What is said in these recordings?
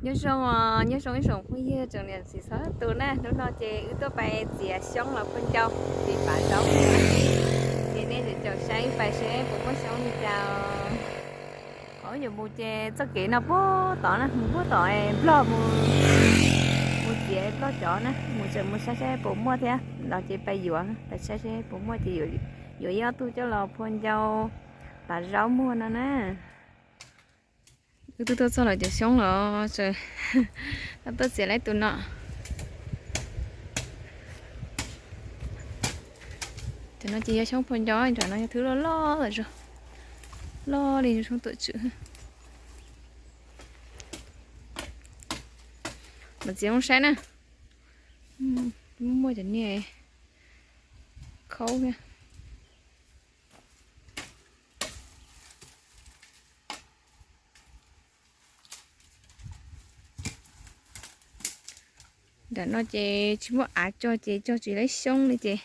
Nyob zoo, nyob zoo ib tsoom phooj ywg tsoom niam txiv txhua tus na, hnub no ces wb tuaj pais txiav xyoob los phua ncau, txiav pav zaub. Ces nej caum saib wb pais seb puas muaj xyoob li cas. Qhov yuav mus ces txoj kev no puag tod na, mus puag tom Nplog mus, mus txiav Nplog cov na, mus tseem mus saib saib puas muaj thiab los ces pais yuav, pais saib saib puas muaj ces yuav ib ob tug coj los phua ncau pav zaub muag no na. Wb twb tuaj txog lawv cov xyoob los, tuaj txiav lawv tus no. Cov no ces yog xyoob phua ncau, nram no yog thwb loj loj, loj li xyoob tuam tswm. Mam txiav zoo saib na, muaj cov niag khaub thiab. Nram no ces tsis muaj av cog ces cog tsis laib xyoob li ces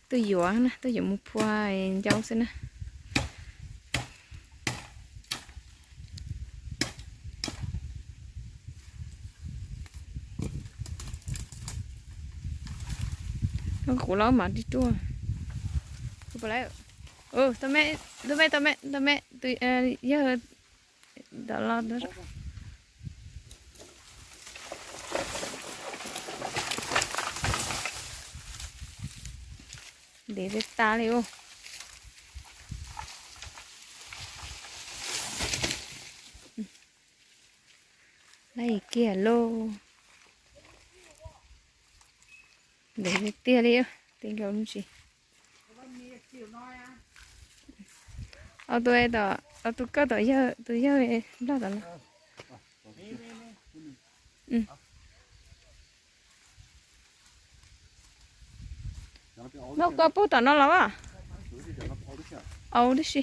tuaj yuav na, tuaj yuav mus phua ncau xwb na. Qhuav los mas ris ruaj. Tau me, tau me, tau me, tau me, yawg, tau los. Ntev tas tas li ua. Laib kiag lauj. Ntev tiag tiag li, ti nkaus tsis. Au tus, au tus koj tom yawg, tus yawg Nplog tom no. Noj koj pub tom no los as. Au tib si.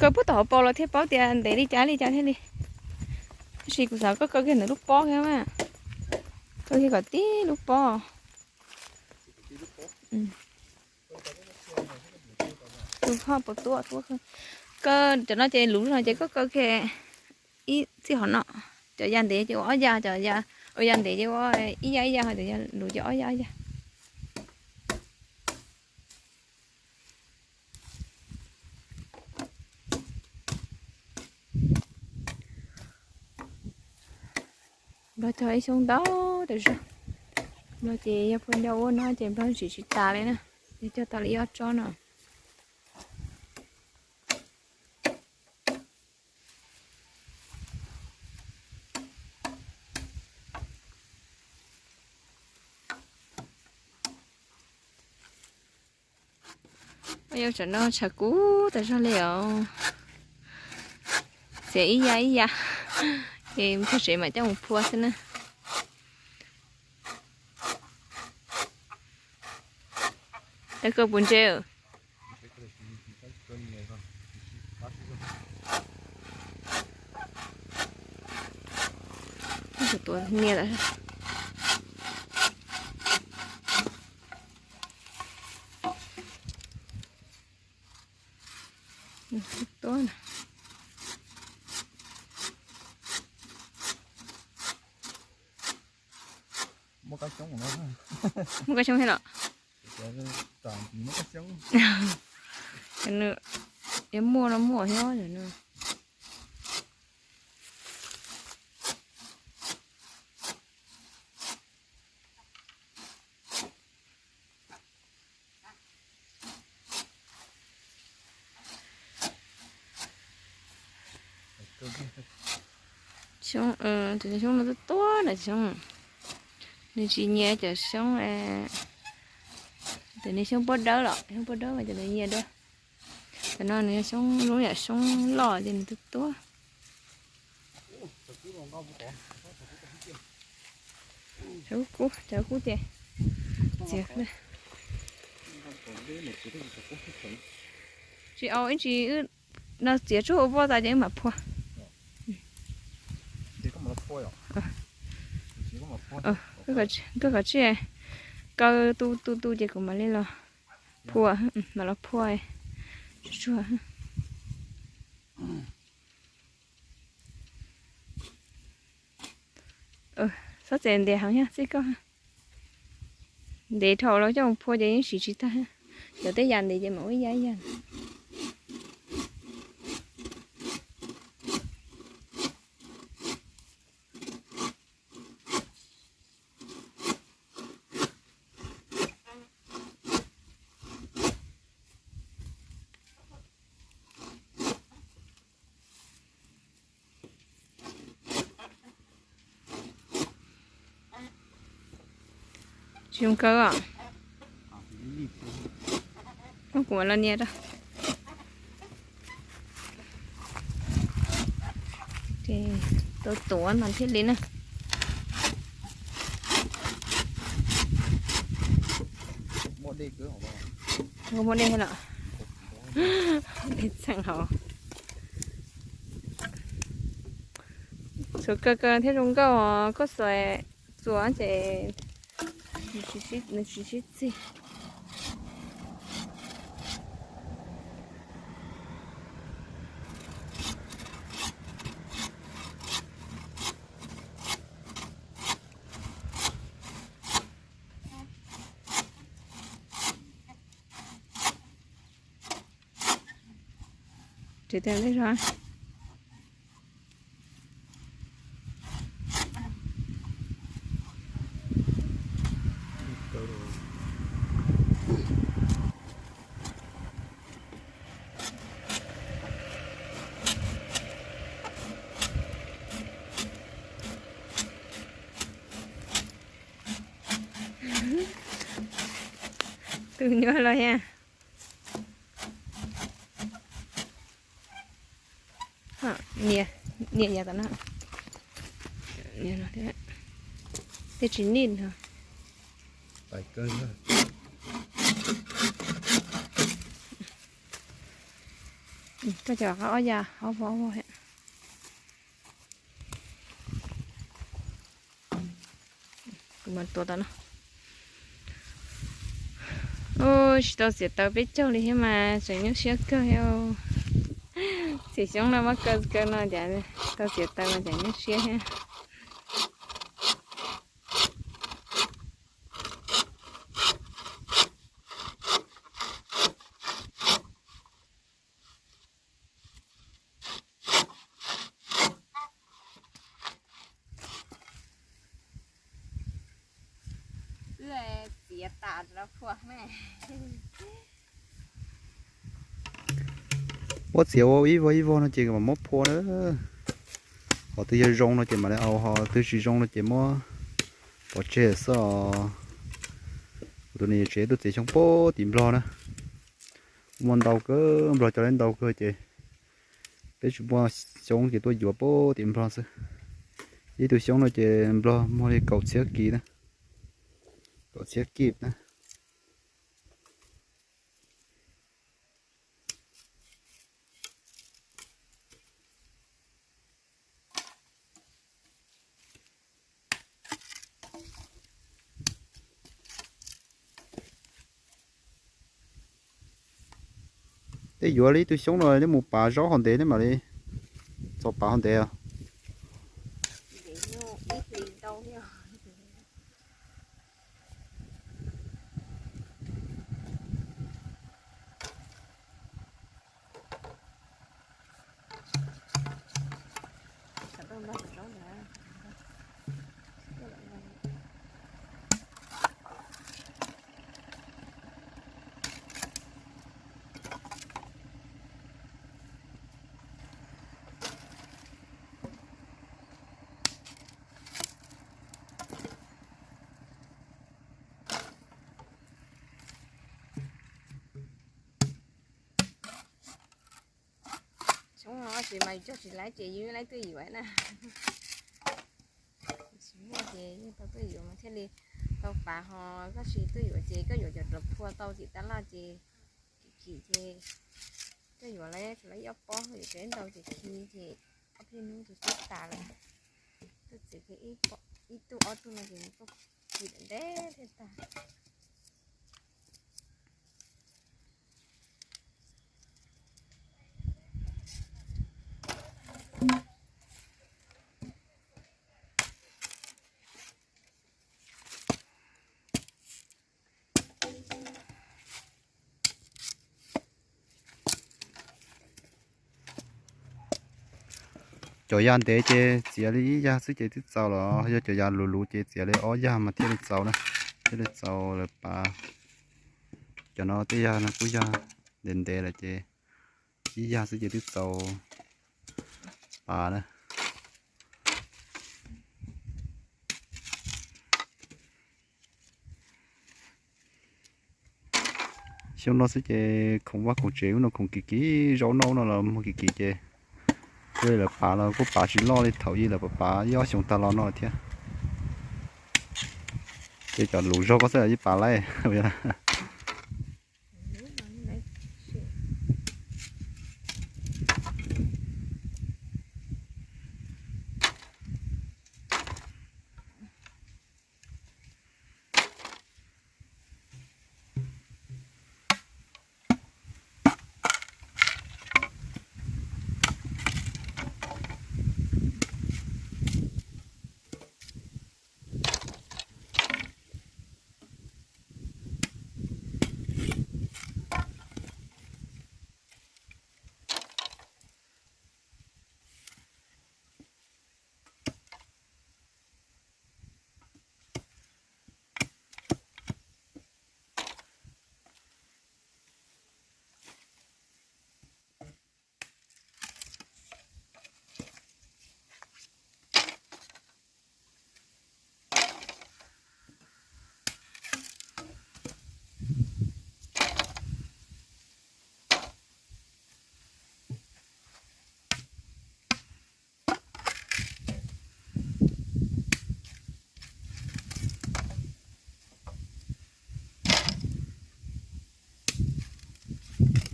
Koj pub tom hauv paus los thiaj paub tias ntev li cas li cas thiaj li. Tab sis kuv xav koj kaw kiag nws lub pob thiab mas. Kaw kiag kom tib lub pob. Tus hoj puas tuaj tuaj. Koj cov no ces luv no ces koj kaw kiag ib txij hov no. Cov ya ntev ces ua ob ya, cov ya, ua ya ntev ces ua ib ya ib ya, ho cov ya luv ces ob ya ob ya. Nplog cog ib xyoob ntau tas zog. Nplog ces yog phua ncau ua no ces Nplog tsis tsis tas li na. Yog cog tau li ib ob tsob no. Yog tsam no tshav kub tas zog li os. Txiav ib ya ib ya, es tag tsev mam coj mus phua xwb na. Tawb koj puas ntse? Tuav nias lawm. Tuab na. Muaj kab xyoob thiab los? Yuav muaj no muaj thiab. Xyoob, cov xyoob no tuab tuab na xyoob. Nws tsis nyiam cov xyoob, cov niag xyoob pob dawb los, xyoob pob dawb mas cov nws nyiam dua. Cov no nws yog xyoob, zoo yam xyoob loj ces nws tuab tuab. Cov kub, cov kub ces txiav. Tsis au ib ntsis, no txiav tsuag ua voj tas ces wb mam phua. Koj kom tsij kaw tu tu tu ces kuv mam li los phua, mam los phua. Tsuag. Txhob txev ntev heev thiab xij koj. Ntev dhau los coj mus phua ces yeej siv tsis tag. Cov tej yam ntev ces mam ua ib yam ib yam. Tsis zoo kaw os. Kuv mam los nias rau. Tuav tuav mas thiaj li na. Muaj dej los? Dej txheej hauv. Txhuav kaw kaw thiaj zoo nkauj os, koj xuas txuas ces nws tsis sib txig. Tsis tau tej zog. Tus nyuaj los thiab. Nias, nias yav tom no. Tej tsis nij no. Koj cov qab ob ya ob vov vog. Kuv mam tuav tom no. Tsis tau txiav taws peb caug li thiab mas tseem nyuaj siab kawg thiab. Txiav xyoob no muab kaw kaw no cas tau txiav taws mas tseem nyuaj siab thiab. Wb txiav tas los phua na. Muab txiav ua ib vog ib vog no ces mam muab phua na. Qhov twg yog zoo no ces mam li au, qhov twg tsis zoo no ces muab pov tseg xwb os. Kuv tus niam tsev tuaj txiav xyoob puag tim Nplog na. Muaj ntau kawg, Nplog cov lawv ntau kawg ces peb tsis muaj xyoob ces tuaj yuav puag tim Nplog xwb. Ib tug xyoob no ces Nplog muag li kaum txhiab kis na. Kaum txhiab kis na. Tej yuav li ib tug xyoob no neb mus pav zaub hauv ntev neb mam li txaus pav hauv ntev os. Xyoob no tab sis mas yus cog tsis laib ces yus laib twj ywm na. Tsis muaj ces yeej tau twj ywm mas thiaj li tau pav ho, tab sis twj ywm ces koj yuav cov dlov phua tau tim tab laj ces kim kim ces koj yuav lawv tsuas lawv ib ob pob, yuav cov ntau ces khi ces ob peb hnub ces twb tas lawm. Twb txiav kiag ib tug ob tug no ces nws tuaj kim ntev thiaj tag. Cov yas ntev ces txiav li ib yas xwb ces twb txaus los yog cov yas luv luv ces txiav li ob yas mas thiaj li txaus na, thiaj li txaus lawv pav. Cov no tej yas no kuj yog ntev ntev lawm ces ib yas xwb ces twb txaus pav na. Xyoo no xwb ces khoom vaj khoom tsev ub no khoom kim kim, zaub noj ub no los muag kim kim ces thiaj li lawv pav los kuj pav tsis loj li thaum ub lawv pav pav ib ob xyoos tag los no thiab. Ces cov luv zog ko xwb yeej pav laij.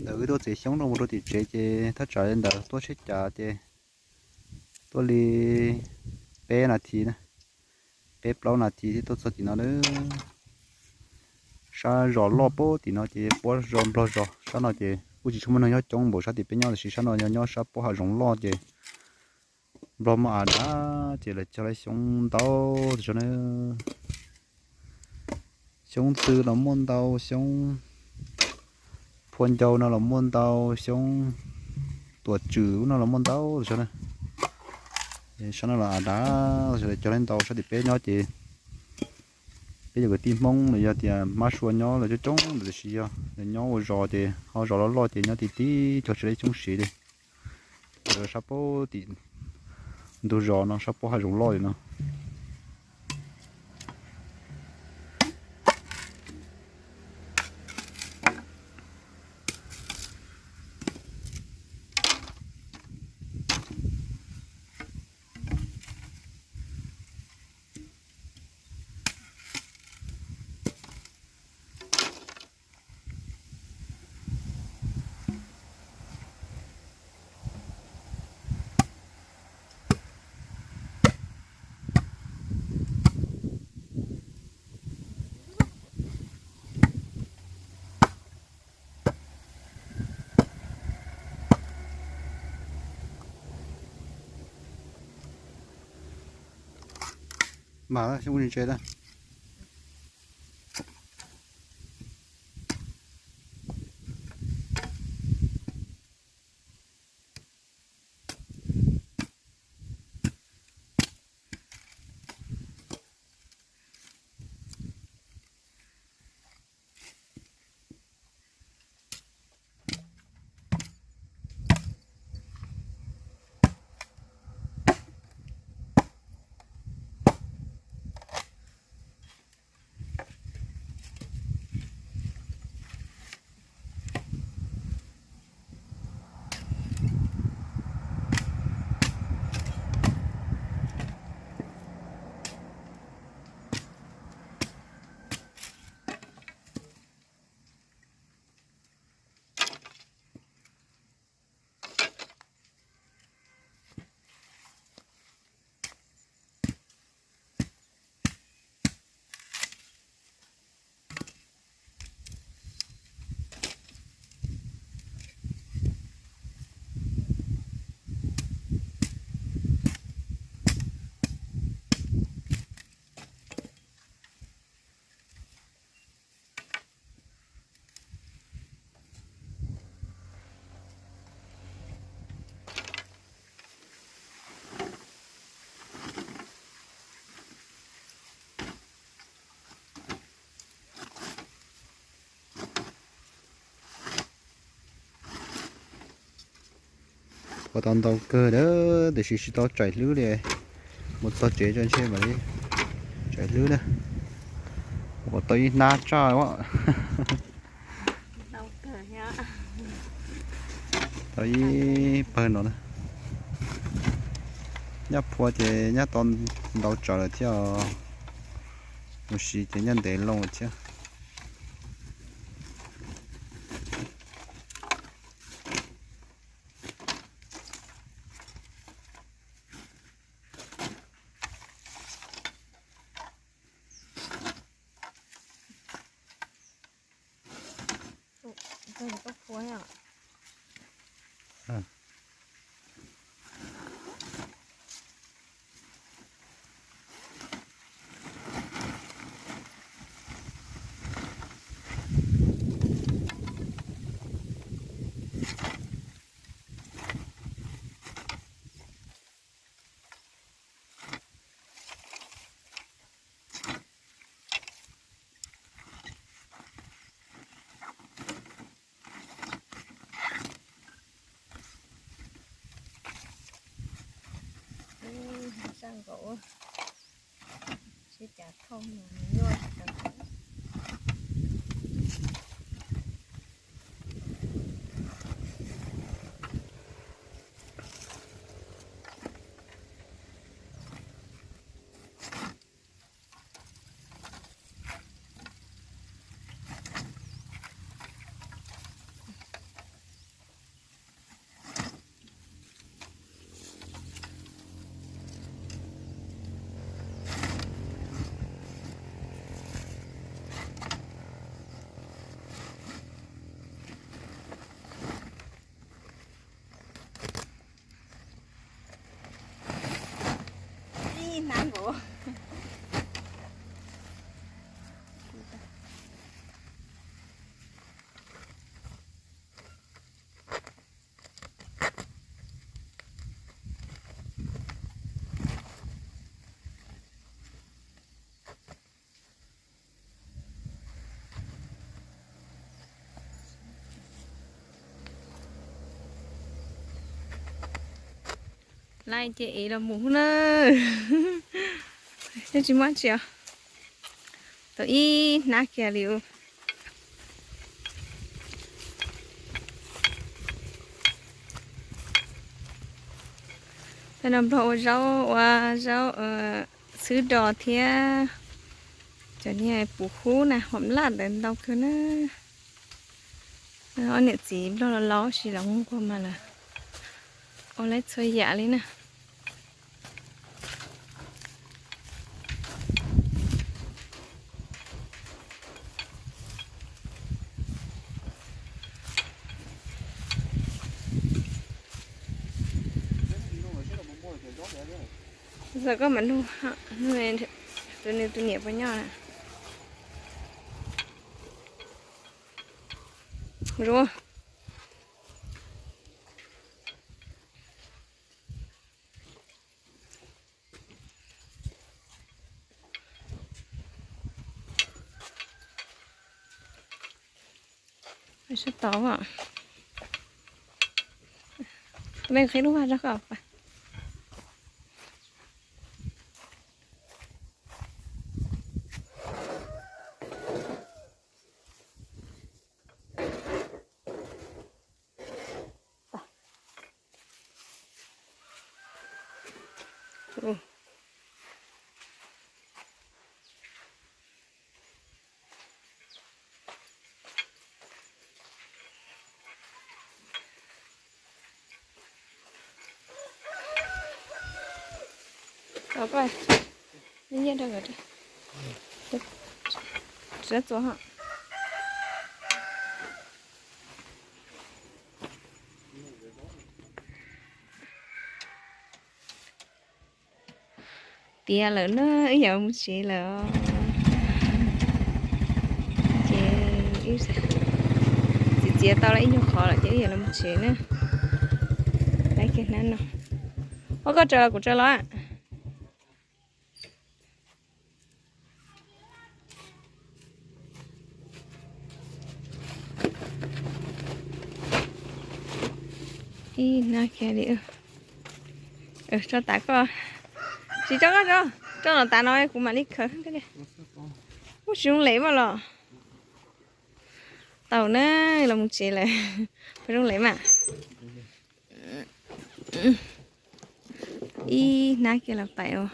Ntawm wb tuaj txiav xyoob no mus rau tim tsev ces thaj tsam li ntawd tuaj tsheb cav ces tuaj li peb nas this na, peb plaub nas this thiaj tuaj txog tim no lawm. Sab zos loj pem tim no ces puab zos nplog zos, sab no ces kuj tsis tshua muaj neeg nyob coob npaum sab tim peb nyob tiam sis sab no yog nyob sab puab hav zoov loj ces nplog muaj av dav ces lawv cog lawv xyoob ntau tas zog na. Xyoob ntxwv los muaj ntau, xyoob phua ncau no los muaj ntau, xyoob tuam tswm ub no los muaj ntau tas zog na. Sab no los av dav tas zog, lawv cog lawv ntau sab tim peb nyob ces peb yog kwv tij Hmoob los yog tias mab sua nyob lawv coob coob ntawd tiam sis yog lawv nyob ua zos ces ho zos loj loj ces nyob ti ti cog tsis lawv xyoob siv li. Sab puab tim ntug zos no sab puab hav zoov loj li no. Mam xyoob ntse ntse na. Puas tau ntau kawg lawm tiam sis tsis tau tsaim hlwb li. Mus txog tsev tso ntshe mam li tsaim hlwb na. Puas tau ib hnab tsaj. Tau ib pawg no na. Nyaj phua ces nyaj tau ntau tsawv lawm thiab. Mus si ces nyaj ntev loo lawm thiab. Saj nkaus, sib cav thauj nyuaj. Ib hnab nkaus. Lawm ces ev los mus na. Yeej tsis muaj tsi os. Tau ib hnab kiag li. Peb no Nplog ua zaub, ua zaub xwb dos thiab cov niag puv hub na, hom laj ntawd ntau kawg na. Ob niam txiv Nplog los laus sis los nquag mas lawm, ua lawv txhua yam li na. Txawm koj mam nug, tus nws tus niam puas nyob na. Zuv. Sab tod, me qhib lub vaj rau koj pas. Koj, nyiaj rau nkawd, tsis txuas. Tiav lawm na, wb yuav mus tsev lawm. Ces txiav txiav tau lawm ib nyuag qhov lawm ces wb yuav los mus tsev na. Lawv kiag hnab no. Ua koj tsaws los kuv tsaws los. Ib hnab kiag li. Tso tav koj. Tsis tso koj tso. Tso los tav no kuv mam li khaws. Ub, tsis zoo les mas los. Tau na, los mus tsev lawm. Puas zoo les mas? Ib hnab kiag los pais ua.